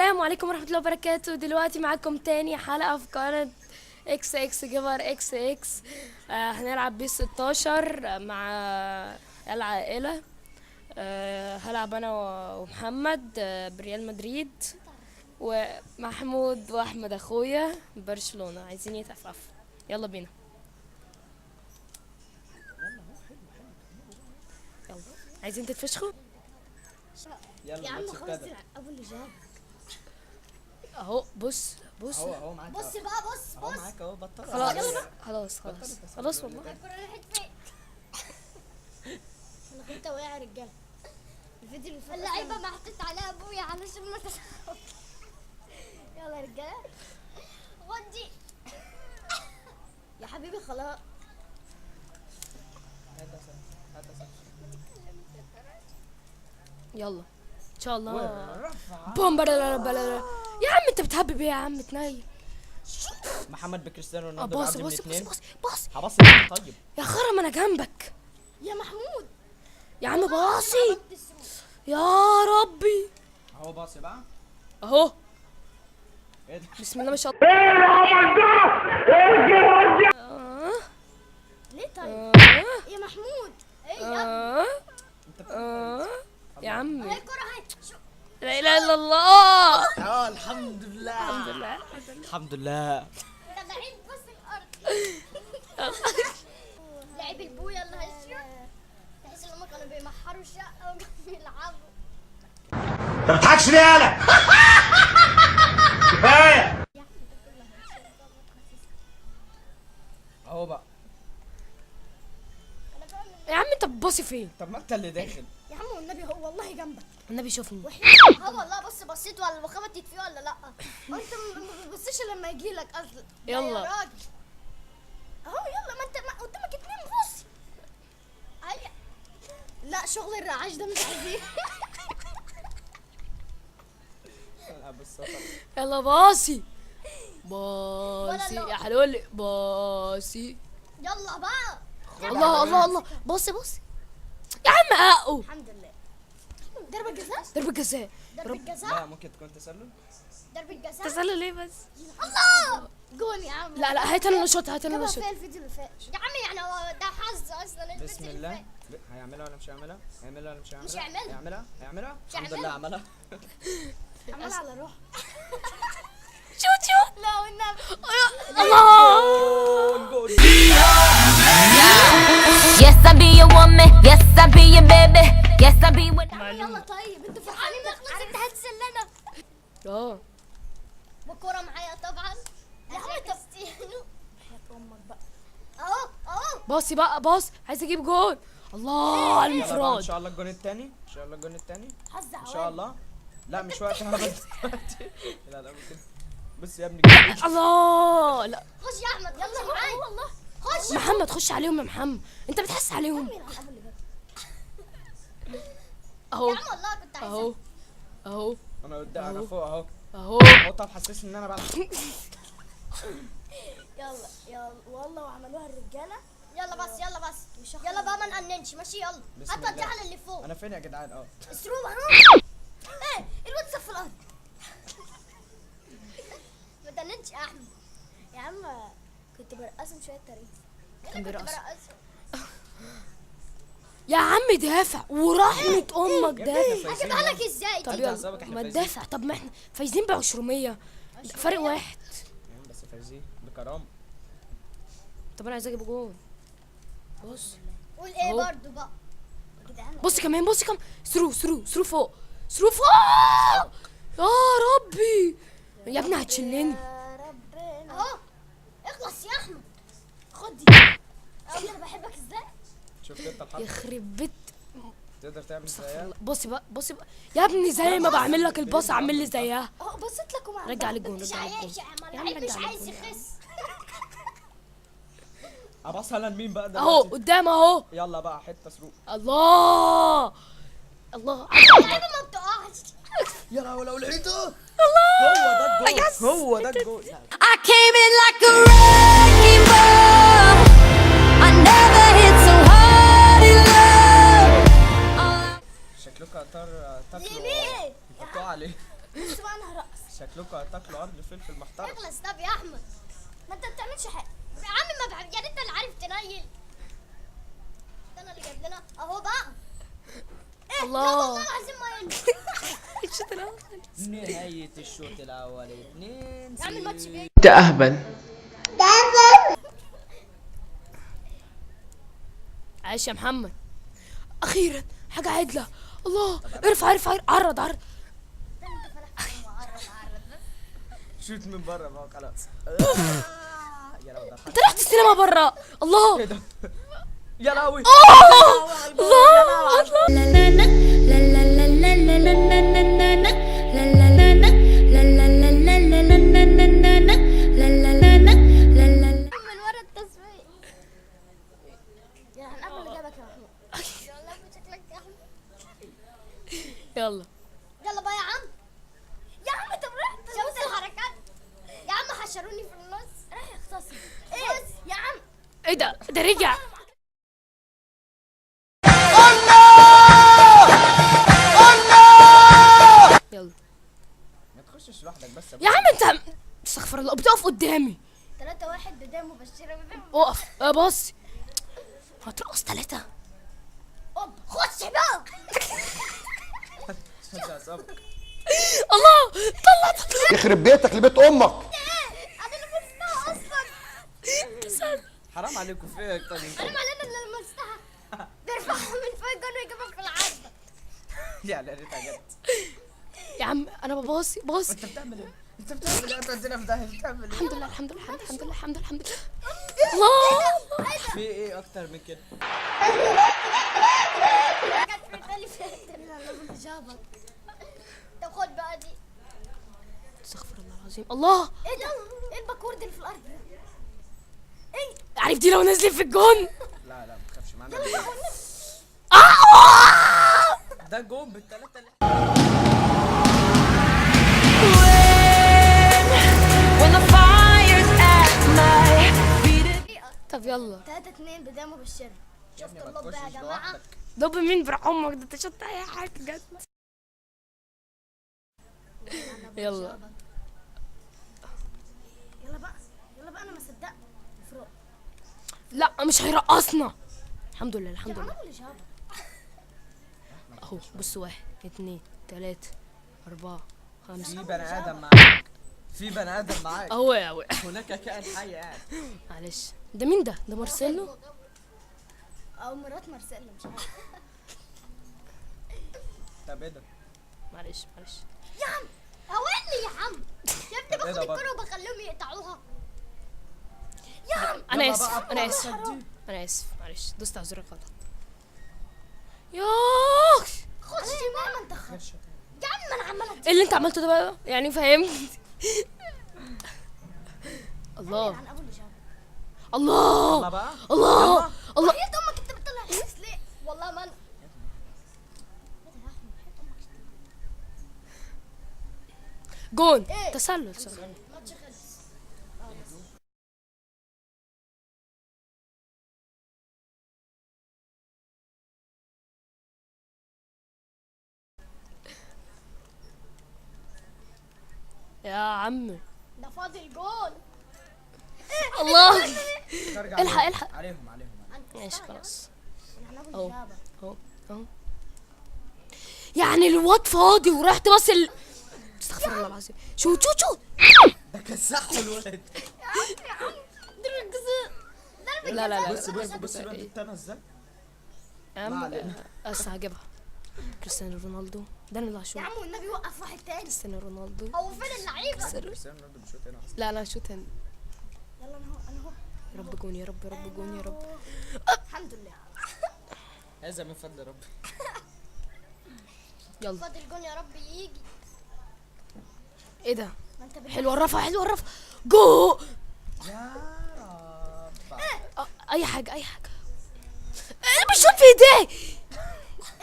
السلام عليكم ورحمة الله وبركاته. دلوقتي معاكم تاني حلقة في قناة اكس اكس جيفر اكس اكس. هنلعب PES 16 مع العائلة. هلعب انا ومحمد بريال مدريد، ومحمود واحمد اخويا برشلونة. عايزين يتفقفوا، يلا بينا. يلا عايزين تتفشخوا؟ يلا يا عم الماتش خلاص ابتدى. ابو اللي جاب اهو بص بص اهو اهو معاك بص اهو. بقى بص اهو بص معاك اهو، بطل. خلاص خلاص خلاص خلاص والله. الكرة راحت فين؟ انا كنت واقع يا رجاله. الفيديو اللي فات اللعيبة محطوط عليها ابويا علشان ما تتحرك. يلا يا رجاله غدي يا حبيبي خلاص. هات يا سلام. يلا ان شاء الله. والرفعة. بوم بلا بلا. يا عم انت بتهبب ايه يا عم؟ تنيل. محمد بكريستيانو رونالدو بص بيعدي من بص بص اتنين. بص بص. هبص لمين طيب؟ يا خرم انا جنبك يا محمود يا عم. باصي يا ربي. اهو باصي بقى. اهو. ايه ده؟ بسم الله ما شاء الله. ايه العمل ده؟ ايه الجهاز ده؟ ليه طيب؟ آه، يا محمود ايه يا آه، انت بتعمل آه. يا عم ايه الكرة اهي شو لا اله الا الله. اه الحمد لله الحمد لله. الحمد لله. ده لعيب بص الارض. لعيب البويا اللي هيشوط تحس ان هم كانوا بيمحروا الشقة وبيلعبوا. انت ما بتضحكش ليه يالا؟ كفاية. اهو بقى. انا بعمل يا عم انت بتبصي فين؟ طب ما انت اللي داخل يا عم والنبي هو والله جنبك. النبي شوفني. اه والله بص بصيت ولا خبطت فيه ولا لا؟ انت ما بتبصش لما يجي لك اصلا. لا يلا. يا راجل اهو يلا ما انت ما قدامك اتنين بص. هيا لا شغل الرعاش ده مش عايزين. العب بالسفر. يلا باصي باصي ولا يا حلولي باصي. يلا بقى. الله الله الله باصي باصي يا عم اقو. الحمد لله. ضربة جزاء. ضربة جزاء. ضربة جزاء. لا ممكن تكون تسلل. ضربة جزاء. تسلل ليه بس؟ الله جون يا عم. لا لا هات انا نشوط، هات انا جابها نشوط. فيها الفيديو اللي فات يا عم، يعني هو ده حظ اصلا الفيديو بسم اللي الله. فات. هيعملها ولا مش هيعملها؟ هيعملها ولا مش هيعملها؟ مش هيعملها. هيعملها؟ هيعملها؟ مش الحمد لله هيعملها. عملها. عمال على روحه. شوت شوت. لا والنبي. الله. جول جول. Yes, I be your woman. Yes, I be your baby. Yes, I be what. يلا طيب انتوا فرحانين بخلص انت هتسلنا. اه والكوره معايا طبعا يا عم كريستيانو حياة امك بقى. اهو اهو باصي بقى باص، عايز اجيب جول. الله على يلا بقى، ان الانفراد. شاء الله الجون الثاني، ان شاء الله الجون الثاني، حظ ان شاء الله. لا مش وقت هبل دلوقتي. لا لا ممكن. بص يا ابني الجون. الله لا. خش يا احمد يلا معايا والله خش. محمد خش عليهم يا محمد، انت بتحس عليهم. اهو يا عم والله كنت عايز اهو اهو انا قدام، انا فوق اهو. اهو. اهو طب حسسني ان انا بلعب. يلا يلا والله وعملوها الرجالة. يلا بس يلا بس يلا بقى ما نقننش ماشي. يلا بسم هات الله. الجعل اللي فوق. انا فين يا جدعان؟ اه اسروب اهو. ايه الواد في الارض. ما تقننش يا احمد. يا عم كنت برقصهم شوية ترقيص. كان كنت بيرقص. برقصهم. يا عم دافع ورحمة امك يا ابني احنا دافع. فايزين هجيبها يا لك ازاي طب دي؟ يلا أعصابك، احنا ما فايزين. تدافع. طب ما احنا فايزين ب 200 فرق واحد. عم، بس فايزين بكرامة. طب انا عايز اجيب جول. بص قول ايه أهو. برضو بقى يا جدعان. بص كمان، بص كمان. through through through فوق، through فوق. يا ربي يا ابني هتشلني. يا ربنا اهو اخلص يا احمد. خد دي. اقول انا بحبك ازاي. شفت انت الحركة؟ يخرب بيت. تقدر تعمل استغفر زيها؟ الله. بصي بقى بصي بقى يا ابني، زي ما بعمل لك الباص اعمل لي زيها. اهو بصيت لك وما رجع للجون، مش رجع للجون. عايز يا عم اللعيب مش رجع عايز للجون يا عم. يخس. ابصها لمين بقى اهو دلوقتي؟ قدام اهو. يلا بقى حتة سروق. الله الله. اللعيبة ما بتقعش. يا لهوي لو لقيته. الله هو ده الجول، هو ده الجول. I came in like a wrecking ball. I never hit so hard in love. شكلكم هتار تاكلوا لمين؟ حطوه عليه. بص بقى انا هرقص. كلكم هتاكلوا قرن فلفل محترم. اخلص. طب يا احمد ما انت بتعملش حاجة يا عم، ما بحب يعني انت اللي عارف تنيل. ده انا اللي جايب لنا اهو بقى. ايه الله. لا والله العظيم ما ينفع. الشوط الاول. نهاية الشوط الأول 2 يا عم الماتش بيجي. انت اهبل. عايش يا محمد، اخيرا حاجة عدله. الله، ارفع ارفع، عرض عرض. ده انت فلحت وعرض عرض بس. شوت من بره بقى خلاص. يا لهوي ده انت رحت السينما بره. الله ايه ده؟ يا لهوي. الله الله. من ورا التصوير يا هنقابل اللي جابك يا محمود. يلا شكلك يا احمد. يلا يلا بقى يا عم. يا عم طب رحت شفت الحركات يا عم، حشروني في النص. راح يختصر ايه يا عم؟ ايه ده؟ ده رجع. يلا ما تخشش لوحدك بس. يا عم انت، استغفر الله، بتقف قدامي. 3-1 بداية مبشرة. بداية اقف اه بص، هترقص 3. اوب خش بقى. مش هصبر. الله، طلع طلع. يخرب بيتك لبيت امك. انا اللي لمستها اصلا. حرام عليكم، في ايه اكتر من انا كده؟ ما انا اللي لمستها. بيرفعها من فوق الجون ويجيبها في العارضة. يا ريتها جت. يا عم انا بباصي باصي. انت بتعمل ايه؟ انت بتعمل ايه؟ انت ودينا في داهية. بتعمل ايه؟ الحمد لله الحمد لله الحمد لله الحمد لله الحمد لله. الله، في ايه اكتر من كده؟ جت في بالي في جابك. طب خد بقى دي. استغفر الله العظيم. الله، ايه ده؟ ايه الباكورد اللي في الارض ده؟ ايه؟ عارف دي لو نزلت في الجون. لا لا ما تخافش معانا. ده جون بالثلاثة اللي When the fire's at my feet. طب يلا. 3-2 بداية مبشرة. يا شفت ابني ما اللب يا تخشش جماعة؟ لوحدك. ضب مين برح امك ده؟ انت شطت اي حاجة جت. يلا يلا بقى يلا بقى، انا ما صدقت. فروق. لا مش هيرقصنا. الحمد لله الحمد يا لله. عم اللي جابك. اهو بص، 1 2 3 4 5. في بني ادم معاك، في بني ادم معاك. اهو يا اهو. هناك كائن حي قاعد. معلش، ده مين ده؟ ده مارسيلو. او مرات مارسيلو مش عارف. طب ايه ده؟ معلش معلش. يا عم هو إيه اللي يا عم؟ يا ابني طب إيه باخد ده الكرة برضه؟ وبخليهم يقطعوها. يا عم انا يلا اسف بقى انا اسف الدي. انا اسف، معلش دوست على زر غلط. ياخ، خش بقى. ما انت خش يا عم، انا عمال ايه اللي انت عملته ده بقى؟ يعني فهمت. الله عن ابو اللي جابك. الله يلا بقى. الله الله. حياة امك انت بتطلع الحس ليه؟ والله ما انا. ايه ده يا احمد؟ حياة امك. جون. إيه؟ تسلل صح. الماتش خلص. يا عم ده فاضل جول. الله. ترجع الحق، عليهم. الحق. عليهم عليهم عليهم. ماشي خلاص. انا ابو أهو. اللي جابك. اهو اهو. يعني الواد فاضي ورحت بس استغفر الله العظيم. شوت شوت شوت. ده كسحوا الولد. ضربة جزاء. ضربة لا لا لا. بص بص بص الواد التاني ازاي؟ يا عم ما علينا. بس هجيبها. كريستيانو رونالدو ده انا اللي هشوط. يا عم والنبي وقف واحد تاني. كريستيانو رونالدو. هو فين اللعيبة؟ كريستيانو رونالدو بيشوط هنا اصلا. لا لا شوت هنا. يلا انا اهو انا اهو. يا رب جون يا رب، يا رب جون يا رب. الحمد لله. هذا من فضل ربي. يلا. فاضل جون يا رب يجي. ايه ده؟ ما انت حلوة الرفعة، حلوة الرفعة. جو. يا رب. اي حاجة اي حاجة. ايه بيشوط في ايديه.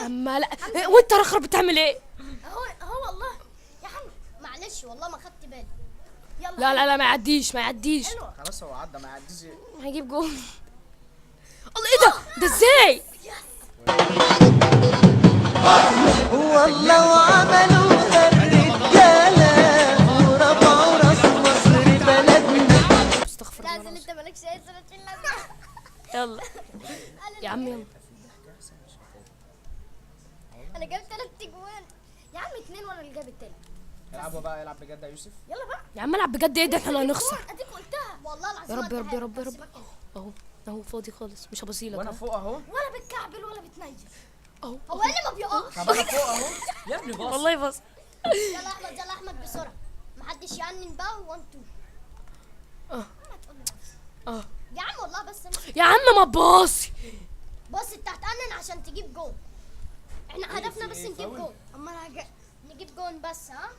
اما لا إيه، وانت رخر بتعمل ايه؟ اهو اهو والله يا عم معلش والله ما خدت بالي. يلا. لا لا لا ما يعديش ما يعديش. حلوة. خلاص هو عدى ما يعديش. هيجيب جون. الله، ايه ده؟ ده ازاي؟ والله وعملوها الرجالة. يلا يا عم يلا. انا جايب 3 اجوان يا عم، 2 وانا اللي جايب التالت. العبوا بقى، العب بجد يا يوسف. يلا بقى يا عم العب بجد، ايه ده احنا هنخسر. اديك قلتها والله العظيم. يا رب يا رب يا رب يا رب. اهو اهو فاضي خالص، مش هبصيلك. وانا فوق اهو، ولا بتكعبل ولا بتنيل اهو. هو اللي ما بيقعش. طب انا فوق اهو يا ابني، باص والله باص. يلا احمد، يلا احمد بسرعة، محدش يعنن بقى. 1 2. يا عم والله بس يا عم ما تباصي. بص انت هتأنن عشان تجيب جون، احنا هدفنا بس نجيب جون. امال نجيب جون بس. ها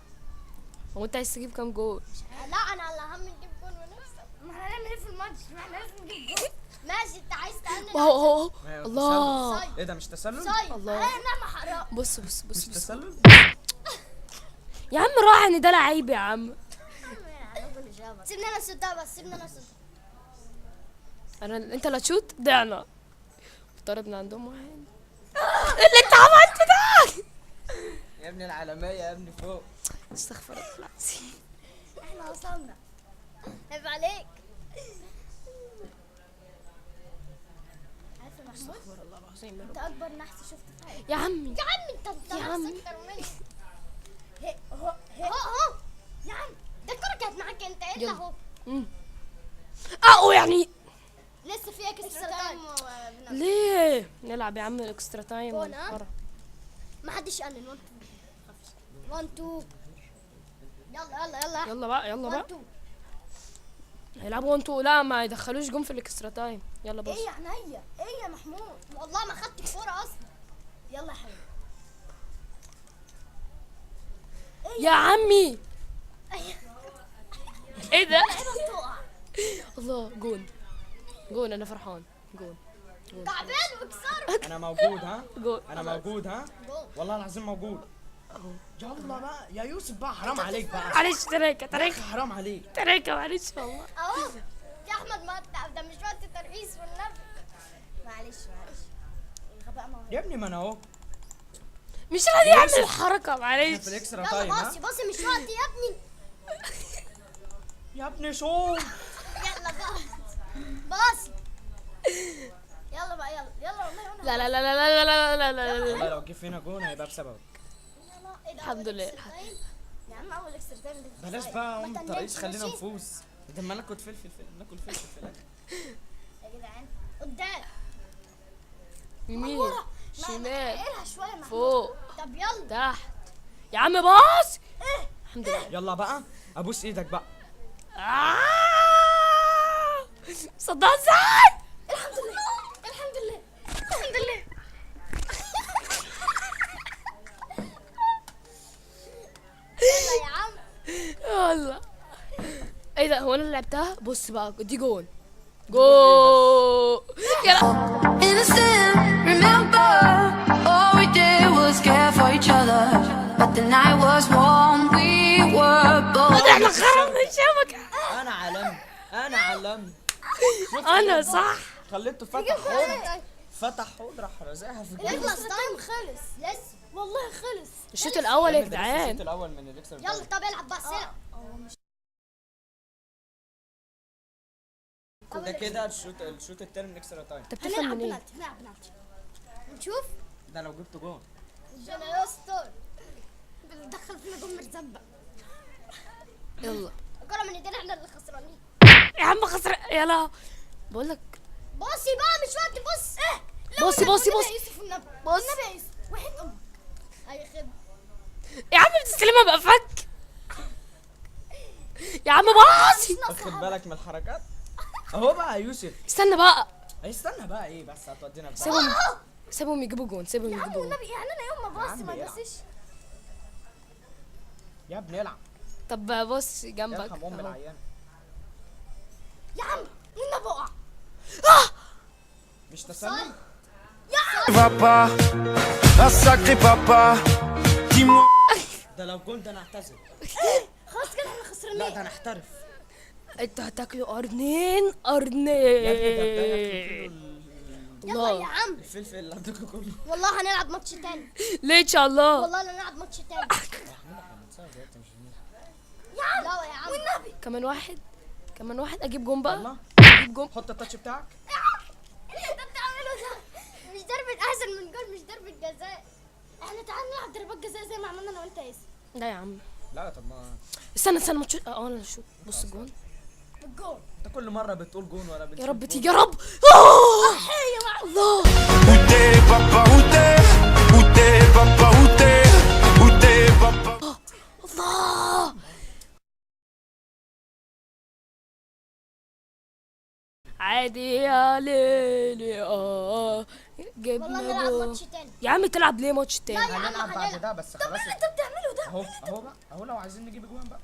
هو انت عايز تجيب كام جون؟ لا انا الاهم نجيب جون ونكسب. ما احنا هنعمل ايه في الماتش؟ ما احنا لازم نجيب جون. ماشي انت عايز تأنن. اهو اهو الله. ايه ده مش تسلل؟ الله نعمة حرام. بص بص بص مش تسلل يا عم، راعي ان ده لعيب يا عم. سيبنا انا السلطة بس، سيبنا انا السلطة. انا انت لا تشوت، ضعنا. طردنا عندهم واحد. اللي انت عملته ده يا ابني العالمية يا ابني فوق. استغفر الله العظيم. احنا وصلنا، عيب عليك. عارف يا محمود؟ استغفر الله العظيم يا رب. انت اكبر نحس شفته في حياتي يا عمي يا عم. انت يا عم. اكتر مني. هي هو هي هو يا عم، ده الكرة كانت معاك انت. ايه اللي يلا. هو؟ اقو يعني لسه في extra time. ليه نلعب يا عم ال extra time؟ جون، ها؟ ما حدش يقلل. 1 2 1 2. يلا يلا يلا يلا بقى يلا 1 بقى 2. هيلعبوا 1 2. لا ما يدخلوش جون في ال extra time. يلا بص. ايه يا عينيا؟ ايه يا محمود؟ والله ما خدت الكورة اصلا. يلا يا حبيبي. يا عمي ايه ده؟ تقع الله جون جون، انا فرحان. جون تعبان وكسر. انا موجود ها، جون. انا موجود ها، والله العظيم موجود. يلا بقى يا يوسف بقى، حرام عليك بقى. معلش تريكه تريكه حرام عليك تريكه، معلش والله. اهو يا احمد، ما ده مش وقت ترقيص والنبي. معلش معلش، الغباء ما هو. يا ابني. ما انا اهو مش راضي يعمل الحركة، معلش. في ال extra يلا time. ها باصي باصي، مش وقت يا ابني. يا ابني شوف. يلا بقى باصي. يلا بقى يلا يلا والله. انا لا لا لا لا لا لا لا لا والله لا. لو جه فينا جون هيبقى بسببك. الحمد لله. يا عم اول extra time. بلاش بقى ام ترقيص، خلينا نفوز. ده ما ناكل فلفل، ناكل فلفل في الاخر يا جدعان. قدام يمين شمال اقلها شوية محمود. فوق طب يلا تحت يا عم باص. الحمد لله. يلا بقى ابوس ايدك بقى. صدق ازاي؟ الحمد لله الحمد لله الحمد لله. يلا يا عم. يلا ايه ده؟ هو انا اللي لعبتها؟ بص بقى دي جون جون. يلا Innocent, remember all we did was care for each other. But the night was warm, we were both. احنا خربنا الشبكة. انا عالمي، انا عالمي. انا صح. خليته فتح حوض، فتح حوض راح رازعها في الجون. اخلص time خلص لسه والله خلص. الشوط الاول يا الشوط جدعان. الاول من ال extra يلا طب العب بس العب. ده كده الشوط التاني من ال extra time. انت بتفهم هنلعب منين؟ بنالتي، هنلعب بنالتي نشوف. ده لو جبت جون ربنا يستر، بتدخل فينا جون مرزبة. يلا الكرة من ايدينا، احنا اللي خسرانين يا عم خسر. يلا بقول لك باصي بقى مش وقت. بص ايه باصي باصي باصي يوسف والنبي باص. والنبي يا يوسف وحيد امك. اي خدمة يا عم بتستلمها بقفك يا عم باصي. واخد بالك من الحركات اهو بقى يا يوسف. استنى بقى، استنى بقى ايه بس، هتودينا في سيبهم سيبهم يجيبوا جون، سيبهم يا عم يجيبوا جون. والنبي يعني انا يوم ما باصي ما يا عم باصيش. يا ابني العب. طب بص جنبك ارحم ام أهو. العيان يا عم والنبي اقع. مش تسلل. Va pas, un sacré papa. Dis-moi. ده لو جون ده انا اعتزل. خلاص كده احنا خسرانين. لا ده انا احترف. انتوا هتاكلوا قرنين يا ابني ده قرنين. يلا يا الله عم الفلفل اللي عندكم كله. والله هنلعب ماتش تاني. ليه ان شاء الله؟ والله هنلعب ماتش تاني. يا عم لا يا عم والنبي. كمان واحد، كمان واحد. اجيب جون بقى، يلا اجيب جون. حط ال touch بتاعك. اللي انت بتعمله ده مش ضربة، احسن من جول، مش ضربة جزاء. احنا تعالى نلعب ضربات جزاء زي ما عملنا انا وانت يا ياسر. لا يا عم لا طب ما استنى استنى، ما تشوت. اه انا شوت. بص الجون. الجول. انت كل مرة بتقول جون ولا بتشوت يا رب جون. تيجي يا رب. الله. Où t'es papa, où t'es؟ Où t'es papa, où t'es؟ Où t'es papa؟ الله. عادي يا ليلي. والله جبنا نلعب جول. ماتش تاني. يا عم تلعب ليه ماتش تاني؟ لا يا عم هنلعب بعد هنلعب. ده بس طب خلاص. اللي انت بتعمله ده اهو اهو بقى اهو، لو عايزين نجيب اجوان بقى.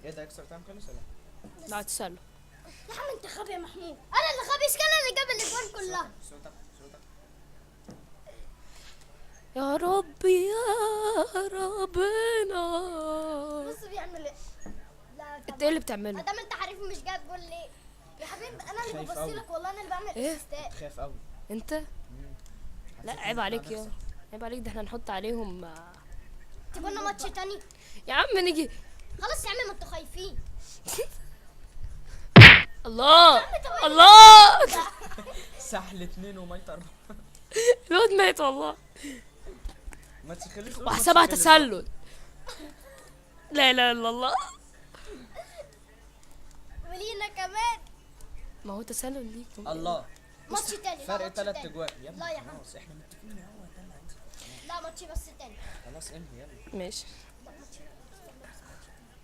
ايه ده، extra time خلص ولا؟ لا تسأله. يا عم انت غبي يا محمود. انا اللي غبي؟ ايش كان اللي جاب الاجوان كلها؟ صوتك صوتك. يا رب يا ربنا. بص بيعمل ايه. لا انت ايه اللي بتعمله؟ ما دام انت حريف مش جايب جول ليه؟ يا حبيبي انا اللي خايف ببص أوي. لك والله، انا اللي بعمل ايه؟ assist ات. خايف قوي. انت لا عيب عليك يا، عيب عليك، ده احنا نحط عليهم. تجيبوا لنا ماتش تاني؟ يا عم نيجي. خلاص يا عم ما انتوا خايفين. الله الله. سحل 2 وميت 4. الواد مات والله. ماتش خلص. قول وحسبها ماتش خلص. تسلل. لا اله الا الله. ولينا كمان. ما هو تسلل ليكم. الله. ماتش تاني. لا فرق ماتش 3 تاني. اجوان يا ابني. لا يا عم. خلاص احنا متفقين، هو ده اللي عايزه. لا ماتش بس تاني. خلاص انهي يلا. ماشي لا ماتش.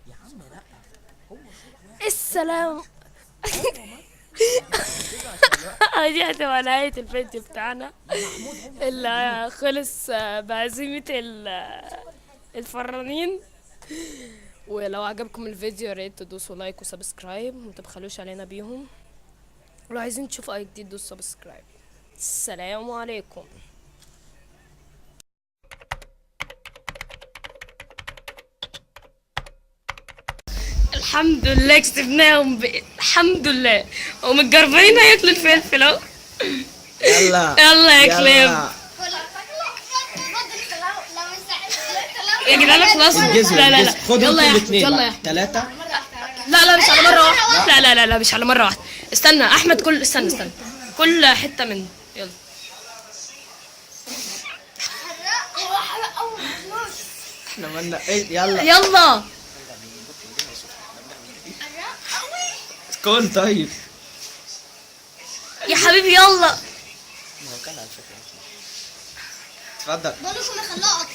يا عم لا، هو السلام. دي هتبقى نهاية الفيديو بتاعنا اللي خلص بعزيمة الفرانين. ولو عجبكم الفيديو يا ريت تدوسوا like و subscribe ومتبخلوش علينا بيهم، ولو عايزين تشوفوا اي جديد دوسوا subscribe. السلام عليكم. الحمد لله كسبناهم الحمد لله. ومتجربين هياكلوا الفلفل اهو. يلا يلا يا كلاب. يا جدعان خلاص. لا لا لا، يلا يا احمد، يلا يا احمد. 3. لا لا مش على مرة واحدة. لا لا لا لا مش على مرة واحدة. استنى احمد، كل استنى استنى كل حتة منه. يلا احنا مالنا ايه؟ يلا يلا كل. طيب يا حبيبي يلا. ما هو كان على فكرة. اتفضل. بقولكم يخلقك.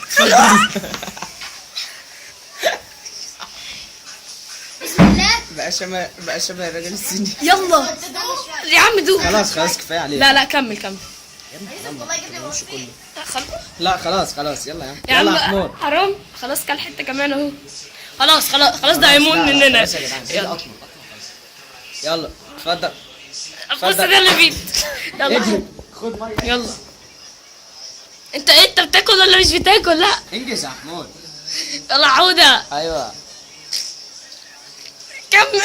اتفضل. بسم الله. بقى شبه، بقى شبه الراجل الصيني. يلا يا عم دوق. خلاص خلاص كفاية عليك. لا لا كمل كمل. والله جبنا كله. خلاص لا خلاص خلاص يلا يا عم. يا يلا عم يا محمود. حرام. خلاص كل حتة كمان اهو. خلاص خلاص خلاص، ده هيموت لا، لا، مننا. خلاص يا جدعان. يلا قطمة، قطمة خلاص. يلا اتفضل. بص ده اللي بيت. يلا اجري خد مية. يلا انت ايه، انت بتاكل ولا مش بتاكل؟ لا انجز يا محمود. يلا عودة. ايوه كمل.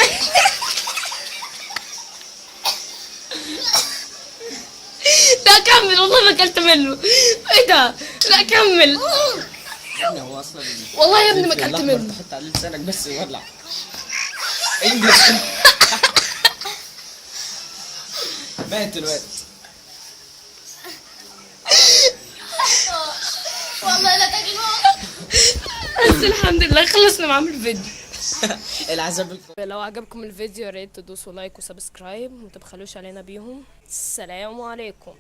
لا كمل والله ما اكلت منه. ايه ده؟ لا كمل. يا ابني هو اصلا والله يا ابني ما اكلت الأحمر منه. تحط عليه لسانك بس يولع. انجز. مات الواد. والله لا تاكلوا. بس الحمد لله خلصنا معاهم الفيديو. العذاب. لو عجبكم الفيديو يا ريت تدوسوا like و subscribe ومتبخلوش علينا بيهم. السلام عليكم.